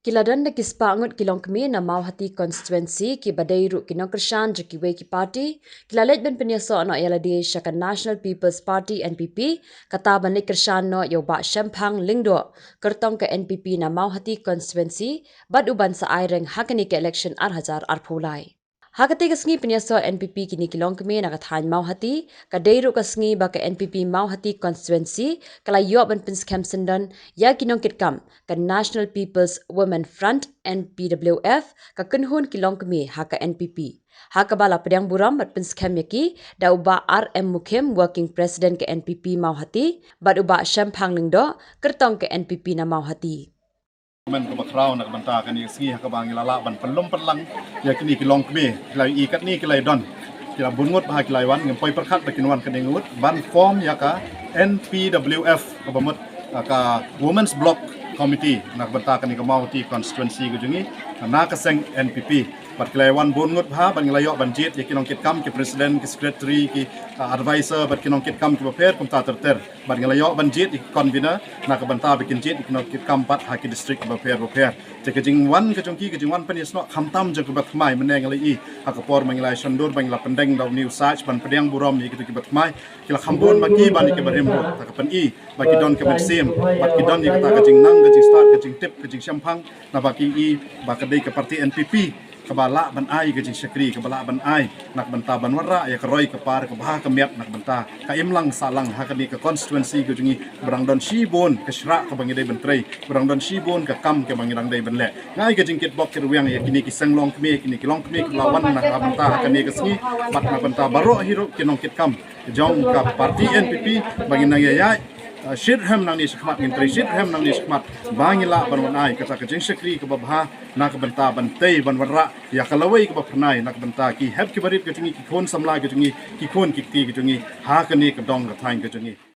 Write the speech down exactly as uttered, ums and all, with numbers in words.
Ki la don da ki spah ngut ki longkmie na Mawhati constituency kiba dei ruh ki nongkyrshan jong kiwei ki party, ki la leit ban pynïasoh noh ïa lade sha ka National People's Party, N P P, kata ban leit kyrshan noh ïa u Bah Shemphang Lyngdoh, kyrtong ka N P P na Mawhati constituency, bad u ban sa aireng ha kane ka election ar hajar arphew lai. Ha katei ka sngi pynïasoh N P P kine ki longkmie na ka thaiñ Mawhati, ka dei ruh ka sngi ba ka N P P Mawhati constituency ka la ïoh ban pynskhem syndon ïa ki nongkitkam ka National People's Women Front, N P W F, ka kynhun ki longkmie ha ka N P P. Ha kaba la pdiang burom bad pynskhem ïa ki da u Bah R M Mukhim, Working President ka N P P Mawhati, bad u Bah Shemphang Lyngdoh, kyrtong ka N P P na Mawhati. Movement kaba khraw na ka bynta kane ka sngi ha kaba ngi la lah ban pynlum pynlang ïa kine ki longkmie, ki la ïohi katne ki la don, ki la bun ngut bha ki la wan, ngim poi pyrkhat ba kin wan katne ngut ban form ïa ka N P W F, kaba mut, ah, ka Women's Block Committee na ka bynta kane ka Mawhati constituency ka jong ngi na ka seng N P P. Bad ki la wan bun ngut bha, bad ngi la ïoh ban jied ïa ki nongkitkam, ki president, ki secretary, ki, ah, advisor, bad ki nongkitkam kiba pher kumta ter ter. Bad ngi la ïoh ban jied ïa ki convener na ka bynta ba kin jied ïa ki nongkitkam pat ha ki district kiba pher ba pher. Te ka jingwan ka jong ki, ka jingwan pynïasnoh khamtam jong kiba thymmai, mynne ngi la ïohi ha ka por ba ngi la shon dur, ba ngi la pyndeng da u New Sach ban pdiang burom ïa kito kiba thymmai, ki la kham bun ma ki ban ïa kiba rim ruh. Te ka pyni ba ki don ka mynsiem bad ki don ïa kata ka jingnang, ka jingstad, ka jingtip, ka jingshemphang, naba ki ïohi ba ka dei ka party N P P kaba lah ban ai ka jingshakri, kaba lah ban ai na ka bynta ban wanrah ïa ka roi ka par, ka bha ka miat na ka bynta ka imlang sahlang ha kane ka constituency ka jong ngi, ba dang don shibun ka shrah kaba ngi dei ban trei, ba dang don shibun ka kam kaba ngi dang dei ban leh. Nga ai ka jingkitbok kitrwiang ïa kine ki seng longkmie, kine ki longkmie kiba la wan na ka bynta ha kane ka sngi, bad na ka bynta baroh hi ruh ki nongkitkam jong ka party N P P, ba ngin nang ïaid, uh, shitrhem nangne shakhmat, ngin trei shitrhem nangne shakhmat ba ngin lah ban wan ai kata ka jingshakri kaba bha na ka bynta ban tei ban wanrah ïa ka lawei kaba phyrnai na ka bynta ki hep kiba rit ka jong ngi, ki khun samla ka jong ngi, ki khun ki kti ka jong ngi ha kane ka dong ka thaiñ ka jong ngi.